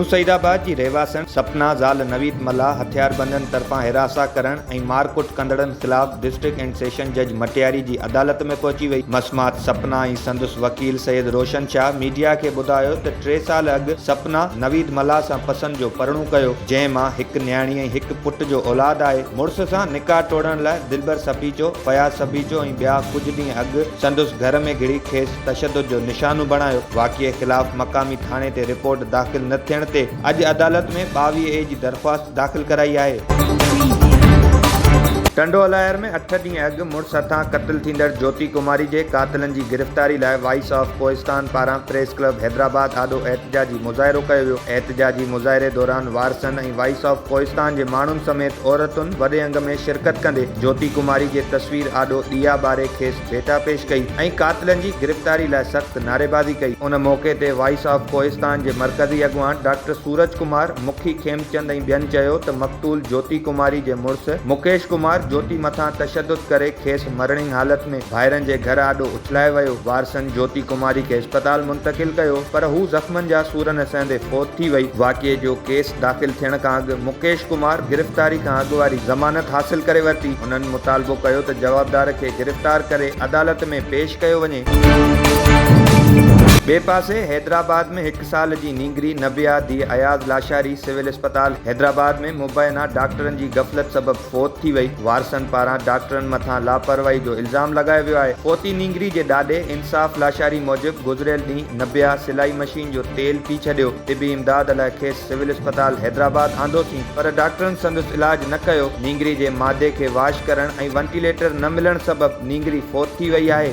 نيو سعيدآباد جي رهواسڻ سپنا زال نويد ملاح هٿياربندن طرفان هراسان ڪرڻ ۽ مارڪٽ ڪندڙن خلاف ڊسٽرڪٽ اينڊ سيشن جج مٽياري جي عدالت ۾ پهچي وئي. مسمات سپنا ۽ سندس وڪيل سيد روشن شاهه ميڊيا کي ٻڌايو ته ٽي سال اڳ سپنا نويد ملاح سان پسند جو پرڻو ڪيو، جنهن مان هڪ نياڻي ۽ هڪ پٽ جو اولاد آهي. مڙس سان نڪاح ٽوڙڻ لاء دلبر سپيچو، فياض سپيچو ۽ ٻيا ڪجهه ڏينهن اڳ سندس گهر ۾ گهڙي کيس تشدد جو نشانو بڻايو. واقعي خلاف مقامي ٿاڻي تي رپورٽ داخل نه ٿيڻ تي اڄ عدالت ۾ 22 اي جي درخواست داخل ڪرائي آهي. ٽنڊو الهيار ۾ اٺ ڏينهن اڳ مڙس هٿان قتل ٿيندڙ جوتي ڪماري جي قاتلن جي گرفتاري لاء وائيس آف ڪوهستان پاران پريس ڪلب حيدرآباد آڏو احتجاجي مظاهرو ڪيو ويو. احتجاجي مظاهري دوران وارثن ۽ وائيس آف ڪوهستان جي ماڻهن سميت عورتن وڏي انگ ۾ شرڪت ڪندي جوتي ڪماري جي تصوير آڏو ڏيئا ٻاري کيس ڀيٽا پيش ڪئي ۽ قاتلن جي گرفتاري لاء سخت نعريبازي ڪئي. ان موقعي تي وائيس آف ڪوهستان جي مرڪزي اڳواڻ ڊاڪٽر سورج ڪمار، مکي کيمچند ۽ ٻين چيو ته مقتول جوتي ڪماري جي مڙس مڪيش ڪمار جوتي مٿان تشدد ڪري کيس مرڻي حالت ۾ ڀائرن جي گهر آڏو اڇلائي ويو، وارثن جوتي ڪماري کي اسپتال منتقل ڪيو پر هو زخمن جا سور نه سهندي فوت ٿي وئي، واقعي جو ڪيس داخل ٿيڻ کان اڳ مڪيش ڪمار گرفتاري کان اڳ واري ضمانت حاصل ڪري ورتي. هنن مطالبو ڪيو ته جوابدار کي گرفتار ڪري عدالت ۾ پيش ڪيو وڃي. ٻئي پاسي حيدرآباد ۾ هڪ سال جي نينگري نبيا ڌيء اياز لاشاري سول اسپتال حيدرآباد ۾ مبينا ڊاڪٽرن جي غفلت سبب فوت ٿي وئي، وارثن پاران ڊاڪٽرن مٿان لاپرواهي جو الزام لڳايو ويو آهي، فوتي نينگري جي ڏاڏي انصاف لاشاري موجب گذريل ڏينهن نبيا سلائي مشين جو تيل پي ڇڏيو، طبي امداد لاء کيس سول اسپتال حيدرآباد آندوسين پر ڊاڪٽرن سندس علاج نه ڪيو، نينگري جي معدي کي واش ڪرڻ ۽ ونٽيليٽر نه ملڻ سبب نينگري فوت ٿي وئي آهي.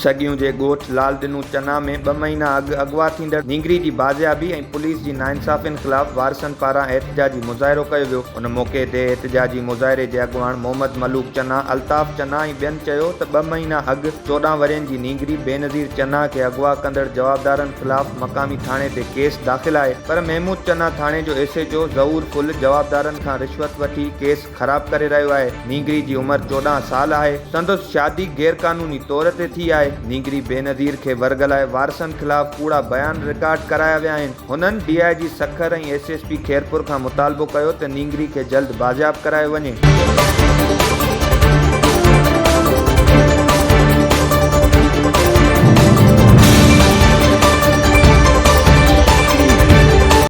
سڳيون جي ڳوٺ لال ڏنو چنا ۾ ٻه مهينا اڳ اغوا ٿيندڙ نينگري جي بازيابي ۽ پوليس جي ناانصافين خلاف وارثن پاران احتجاجي مظاهرو ڪيو ويو. ان موقعي تي احتجاجي مظاهري جي اڳواڻ محمد ملوڪ چنا، الطاف چنا ۽ ٻين چيو ته ٻه مهينا اڳ 14 ورهين جي نينگري بينظير چنا کي اغوا ڪندڙ جوابدارن خلاف مقامي ٿاڻي تي ڪيس داخل آهي پر محمود چنا ٿاڻي جو S H O Zahoor Phul جوابدارن کان رشوت وٺي ڪيس خراب ڪري رهيو آهي، نينگري جي عمر 14 سال آهي، سندس شادي غيرقانوني طور تي ٿي آهي، نينگري بينظير کي ورغلائي وارثن خلاف ڪوڙا بيان رڪارڊ ڪرايا ويا آهن، هنن D I G Sukkur ۽ S S P Khairpur کان مطالبو ڪيو ته نينگري کي جلد بازياب ڪرايو وڃي.